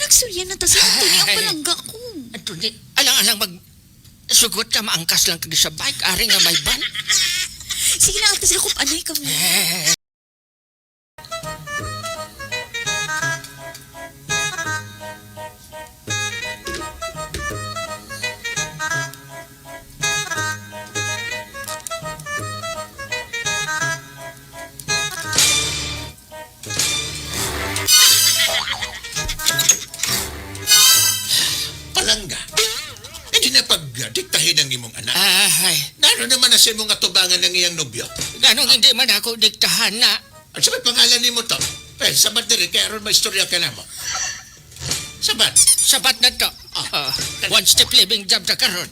Nagsurya na ta si Anthony ang palangga ko. Anthony, alang-alang mag... Sugot ka, maangkas lang kag sa bike. Ari nga may ban. Sige na, ate, sila kung anay kami. Eh, Palangga. Hindi na pagdiktahin ang imong anak. Ay, Naro naman na sa imong atubangan ng iyang nobyo. ganong hindi man ako diktahan na. At sa may pangalan nimo to? Eh, sabat diri kay aron may istorya ka namo. Sabat. Sabat na to. Ah, one step living job na karon.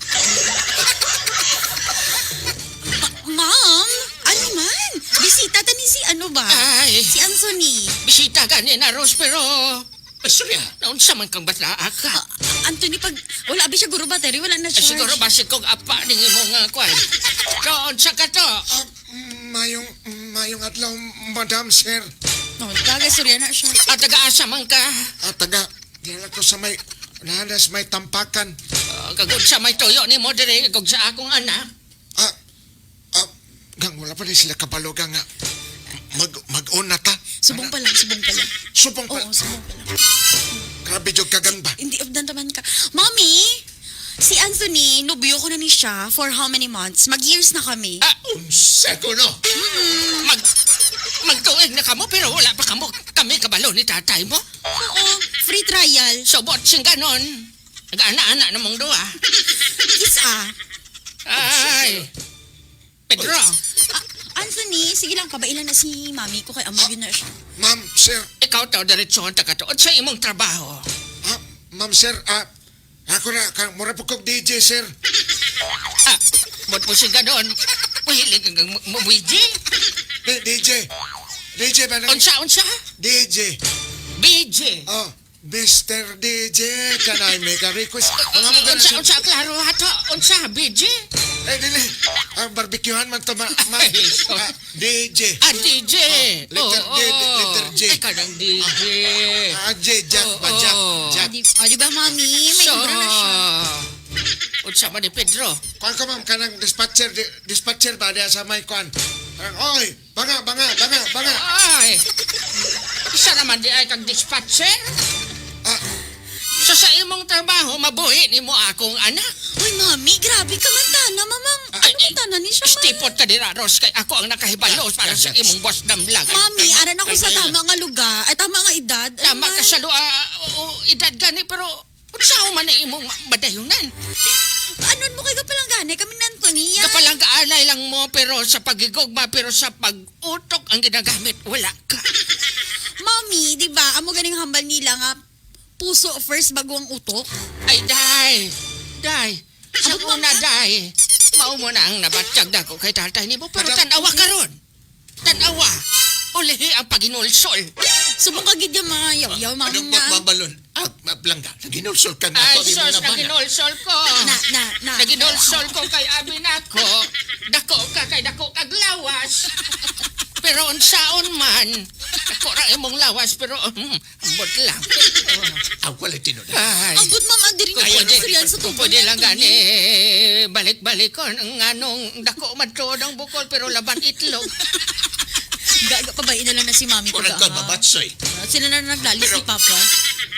Ma'am, ano man? Bisita ta ni si ano ba? Ay, Si Anthony. bisita gani na Rose, pero Istorya. naunsa man kang bataa ka. Ah, Anthony, pag wala ba siya guro battery, wala na Ay, charge. siguro basig kong apa ning imong kwan. So, unsa ka to? Ah, mayong, mayong adlaw, madam, sir. No, tagay surya na siya. At taga-asa man ka. Ah, taga, diyan ako sa may, nahanas may tampakan. Kagud sa may tuyo ni mo diri kag sa akong anak. Ah, ah, gang, wala pa rin sila kabalo, gang, nga. Mag-on na ta. Subong pa lang, subong pa lang. Subong pa. Oo, subong pa lang. Grabe, jog kagang ba? Hindi, updan taman ka. Mommy, si Anthony, nobyo ko na ni siya for how many months? Mag-years na kami. Ah, Unsa ko no? mag magtuig na kamo pero wala pa kamo kami kabalo ni tatay mo. Oo, free trial. Sobot sing ganon. Nag-ana-ana na mong duha. Kiss ah. Ay. Pedro, Ah, Anthony, sige lang, pabailan na si mami ko kay amo yun na siya. Ma'am, sir. Ikaw to diretso ta ka to sa imong trabaho. Ah, ma'am, sir, ah, ako na, kang, mura po kong DJ, sir. Ah, bot mo sing ganon. Mahilig kang mabiji. Eh, DJ. DJ ba na? Unsa unsa? DJ. BJ. Oh, Mr. DJ, can I make a request? Mga mo ganun, Unsa sir. unsa klaro hato? Unsa BJ? Eh, dili. Ang barbecuehan man to, ma, ma, Ay, sorry. ah, DJ. Ah, DJ. Oh, letter Oo, D, oo. letter J. Ay, kanang DJ. Ah, J, Jack ba, Oo. Jack, Jack. Di, oh, di ba, mami? May So, ubra na siya. Unsa man ni Pedro? Kuan ko, ma'am, kanang dispatcher, dispatcher ba, diya sa may kuan. Kanang, oy, banga, banga, banga, banga. Ay! Isa naman di ay kag dispatcher. Ah, So sa imong trabaho, mabuhi nimo akong anak. Uy, mami, grabe ka man tana, mamang. Ay, Ano man tana ni siya, ma? Stipot ka dira, Ros, kay ako ang nakahibalo para sa imong boss damlag. Mami, aran ako sa tama nga lugar. Ay, tama nga edad. Ano Tama ka man? sa lua, o, edad gani, pero unsa man na imong madayunan? Anon mo kay kapalanggane? Kami ni Anthony, yan. Kapalanggaanay lang mo, pero sa pagigugma, pero sa pag-utok ang ginagamit, wala ka. Mami, di ba? Amo ganing hambal nila nga puso first bago ang utok. Ay, day! Day! Sa Abot, ma'am, una, ah. day! Mao mo na ang nabatsyag na ko kay tatay nimo, pero Madam- tanawa karon. Tanawa! Ulihi ang paginulsol. Subong ka gid yung mga yaw-yaw, mami Anong na. mabalon? Ah, maplangga. Naginulsol ka na Ay, ako. sus, imong nabana. naginulsol ko. Na, na, na. Naginulsol ko kay abi nako. Dako ka kay dako kag lawas. Pero unsaon man, dako ra imong lawas pero ambot lang. Ah, wala tinuod. Ay. Ang good ma'am, ang diri Kung nga pwede, suryan sa kung tubo pwede ni lang Anthony. gani, balik-balikon. Ang anong dako man tuod ang bukol pero laban itlog. Gaga, pabayin na lang na si mami ko. Murag ka, ah. babatsoy. Sila na naglalis Pero- ni Papa.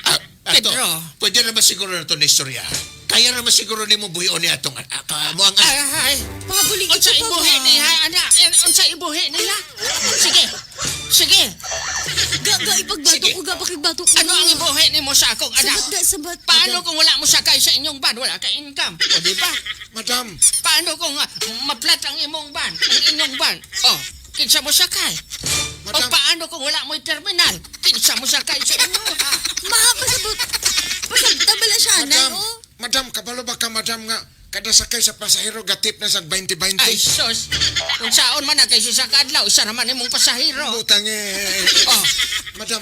Ah, ato, Pedro. Pwede naman siguro na ito na istorya. Kaya naman siguro nimo buhion ni atong anak. Ah, mo ang anak. Ay, Pabulig unsa ito pa ibuhi ba? niya, anak? Unsa ibuhi nila? Sige, sige. Ga, ga, ipagbato Sige. ko, ga, pakigbato ko. Ano ang ibuhi nimo sa akong anak? Sabat, ga, sabat. Paano kung wala mo sakay sa inyong van? Wala ka income. O di ba? madam, Paano kung maplat ang imong van? Ang inyong van? O, kinsa mo sakay? O Madam. paano kung wala mo terminal? Kinsa mo sakay sa inyo? Ha? Ma, pasabot. Pasabot bala siya, anay, madam, oh. madam, kabalo ba ka, madam, nga, kada sakay sa pasahero, gatip na sa 20-20. Ay, sus. Kung saon man na kay sa kadlaw, isa naman imong pasahero. Butang eh. Oh. Madam,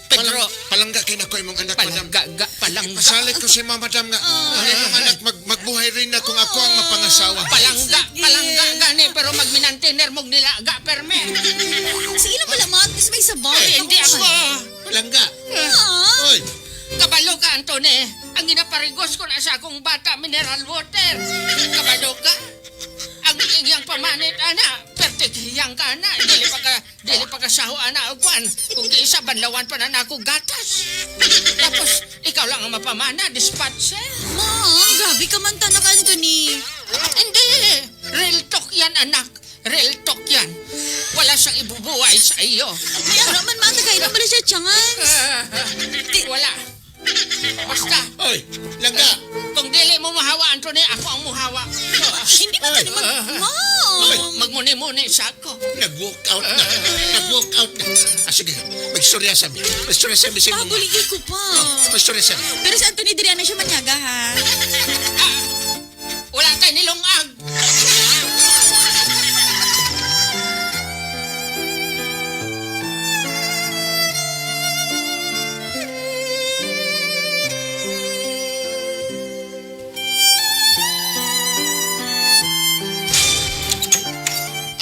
Pedro. palangga kay nako imong anak, madam. Palangga, ga, palangga. Pasalit ko si ma, madam nga. Ang imong anak magbuhay rin na kung ako ang mapangasawa. Palangga, Sige. palangga gani pero magminantiner mong nilaga perme. Sige lang pala, ma. At least may sabay. Ay, hindi ako. Palangga. Ah. Oy, Kabalo ka, Antone. Ang ginaparigos ko na sa akong bata, mineral water. Kabalo ka. Ang iyang pamanit, ana, pertik hiyang ka, ana. Dili pa ka saho, ana, o kwan. Kung di isa, banlawan pa na nako gatas. Tapos, ikaw lang ang mapamana, dispatcher. Ma'am, grabe ka man tanak, Anthony. Hindi. Real talk yan, anak. Real talk yan. Wala siyang ibubuhay sa iyo. May ara man, ma, tagay na pala siya chance. Ah, wala. Basta, Oy, langga. kung dili mo mahawa, Anthony, ako ang muhawa. Hindi ba tayo mag... Ma'am! Magmuni-muni sa ako. Nag-walk out na. Nag-walk out na. Ah, sige, magstorya sa mi. Magstorya sa mi sa imong. Pabuligi ko pa. Magstorya sa mi. Pero si Anthony, diri na siya manyaga, ha? Ah, wala tayo nilungag.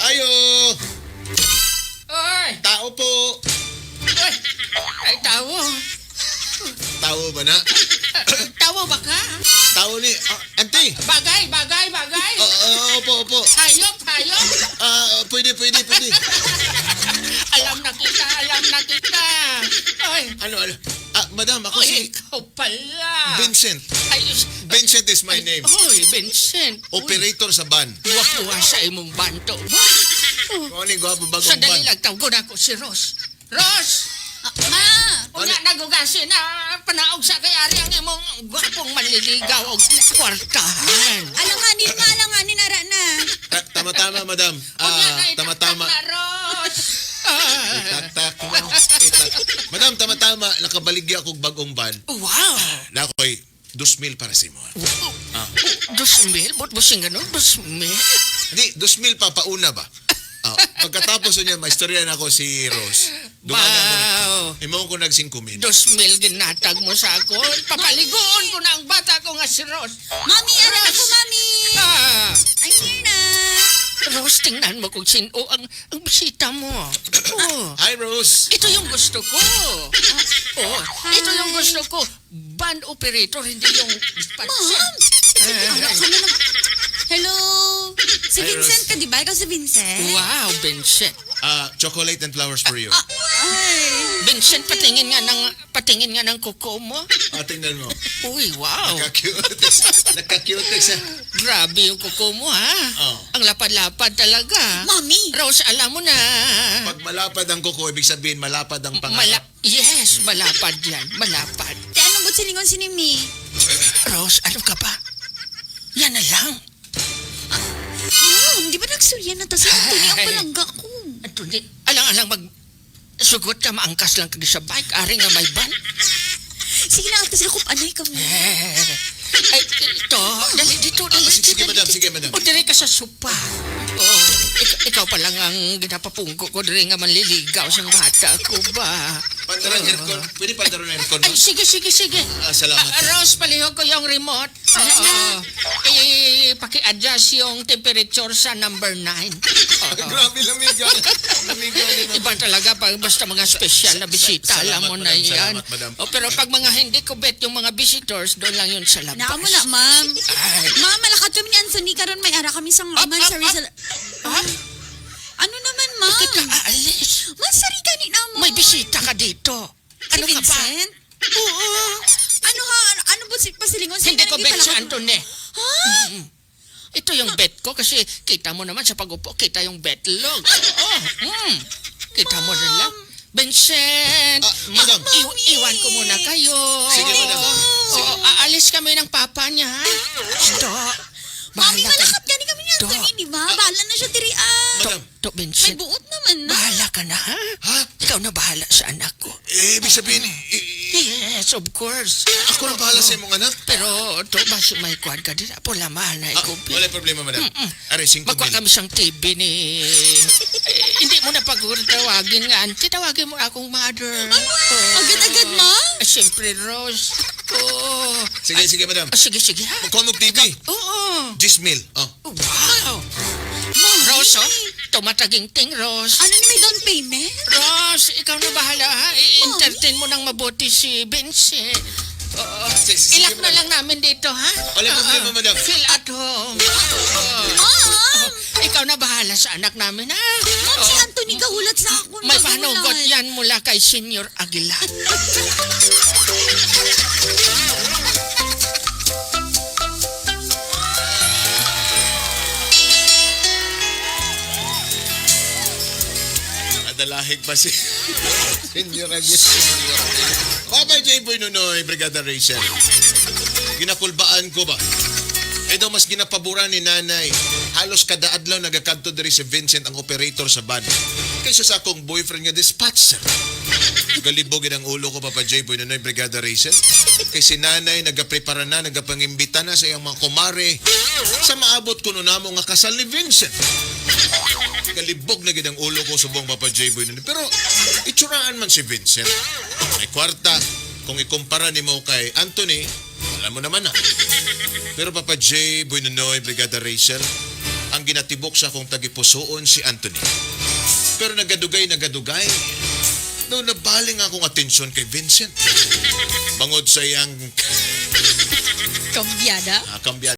Ayo! Oy! Tao po! Oy! Ay, tawo. Tao ba na? Ah, tawo ba ka? Tao ni... Ah, auntie! Bagay, bagay, bagay. Ah, opo, opo. Hayop, hayop. Ah, pwede, pwede, pwede. Alam na kita, alam na kita. Oy, Ano, ano? Ah, madam, ako oy, si ikaw pala. Vincent. Ay, Vincent is my name. Oy, Vincent. Uy, Operator sa van. Wapuha sa imong banto. Ba? Kung ano yung gwapo bagong Sandali van. lang, tawgon ako si Ross. Ross! Ah, ma! Unya nagugasi na panaog sa kay Ari ang imong gwapong manliligaw og kwartahan. Alanganin, ma, alanganin, ara na. Tama-tama, madam. Unya na Ah, itaktak tama-tama. na, Ross. Ah. Itaktak mo. Itak. Madam, tama-tama. Nakabaligya akong bagong van. Wow! Na ako'y 2,000 para sa imo. Ah. 2,000? Ba't busing ganun? 2,000? Hindi, 2,000 pa pauna ba? Ah, pagkatapos niya, maistorya na ako si Rose. Dumana mo na. Wow! Imo ko nag 5,000. 2,000 ginatag mo sa akon. Papaligoon ko na ang bata ko nga si Ross. Mami, ara na Ross! ko, mami! Ah, I'm here na. Ross, tingnan mo kung sino ang bisita mo. Oh. Hi, Rose. Ito yung gusto ko. Oh, ito yung gusto ko. Band operator, hindi yung dispatcher. Ma'am! Ara ka na lang. Hello? Si Hi, Vincent Rose. ka, di ba? Ikaw si Vincent? Wow, Vincent. Ah, chocolate and flowers for you. Ay. Vincent, patingin nga ng kuko mo. Ah, tingnan mo. Uy, wow. Nagka-cute. Nagka-cute siya. Grabe yung kuko mo, ha? Oh. Ang lapad-lapad talaga. Mami! Rose, alam mo na. Pag malapad ang kuko, ibig sabihin malapad ang pangarap. Yes, malapad yan. Malapad. Te, anong gut silingon si Nimi? Rose, ano ka ba? Yan na lang. Ma'am, di ba nagsurya na ta si Anthony ang Ay. palangga ko? Anthony, alang-alang mag... Sugot ka, maangkas lang ka sa bike. Ari nga may van. Sige na, ate, sila kup anay kami. Eh, ay, ito, dali dito, dali Ah, sige, dito, sige, madam, dali. sige, madam. O, dali ka sa sopa. Oh, ikaw pa lang ang ginapapungko ko diri nga manliligaw sa bata ko ba? Pandaran aircon. Pwede pandaran aircon. Ay, sige, sige, sige. Ah, salamat. Ah, Rose, palihog ko yung remote. Wala na. Eh, paki-adjust yung temperature sa number 9. Grabe lamig. Lamig. Iba talaga pag basta mga special na bisita, Salamat, alam mo na madam. yan. Salamat, madam. O, pero pag mga hindi ko bet yung mga visitors, doon lang yun sa labas. Naamo na, ma'am. Ay. Ma'am, malakad kami ni Anthony karon may ara kami sa Up, man up, sa Rizal. Up. Ano naman, ma'am? Bakit ka aalis? Ma'am, sari gani na mo. May bisita ka dito. Si Ano ka ba? Vincent? Oo. Ano ha? Ano ba si pasilingon? Hindi ko bet si Anthony. Ha? Ito yung bet ko kasi kita mo naman sa pag-upo, kita yung betlog. Oo. Kita mo rin lang. Vincent! Ah, madam. Iwan ko muna kayo. Sige, madam. Sige. Oo, aalis kami ng papa niya. ha? Stop. Mami, Bahala ka. malakad gani kami ni Anthony, di ba? Bahala na siya diri ah. Madam. To, May Vincent. buot naman na. Bahala ka na, ha? Ha? Ikaw na bahala sa anak ko. Eh, ibig sabihin, Yes, of course. ako na bahala sa imong anak. Pero, to, basi may kuwan ka din. Pula, mahal na Ah, ikaw. wala problema, madam. Are, 5 Magkuha mil. kami siyang TV ni... Eh, hindi mo na pag-tawagin nga, auntie. Tawagin mo akong mother. Oo. Agad-agad, ma? Eh, siyempre, Rose. Oo. Sige, sige, madam. Ah, sige, sige, ha? Magkuha mo TV. Oo. 10 mil. Oh. Wow. Mami. Rose, oh. Tumataginting, Rose. Ano ni may down payment? Rose, ikaw na bahala, ha? I-entertain mo ng mabuti si Vincent. Oo. Sige, Ilak na madam. lang namin dito, ha? Wala problema, Oo. madam. Feel at home. Oo. Ma'am! Ikaw na bahala sa anak namin, ha? Ma'am, si Oo. Anthony gahulat sa akon. May Gahulat. panugot yan mula kay Senior Aguilar. Adalahig pa si Senyor Aguilar. Papa J. Boy Nunoy, Brigada Rachel. Ginakulbaan ko ba? Eh daw mas ginapabura ni nanay. Halos kada adlaw nagakadto diri si Vincent ang operator sa van. Kaysa sa akong boyfriend nga dispatcher. Galibog ang ulo ko, Papa J. Boy Nunoy, Brigada Rachel. Kay si nanay nagaprepara na, nagapangimbita na sa iyang mga kumare. Sa maabot ko namo nga kasal ni Vincent. Galibog na gid ang ulo ko subong, Papa J. Boy Nunoy. Pero itsuraan man si Vincent. May kwarta, kung ikumpara nimo kay Anthony, alam mo naman na. Pero Papa J, Boy Nunoy, Brigada Rachel, ang ginatibok sa akong tagipusoon si Anthony. Pero nagadugay, nagadugay. No, nabaling akong atensyon kay Vincent. Bangod sa iyang Kambyada? Kambyada.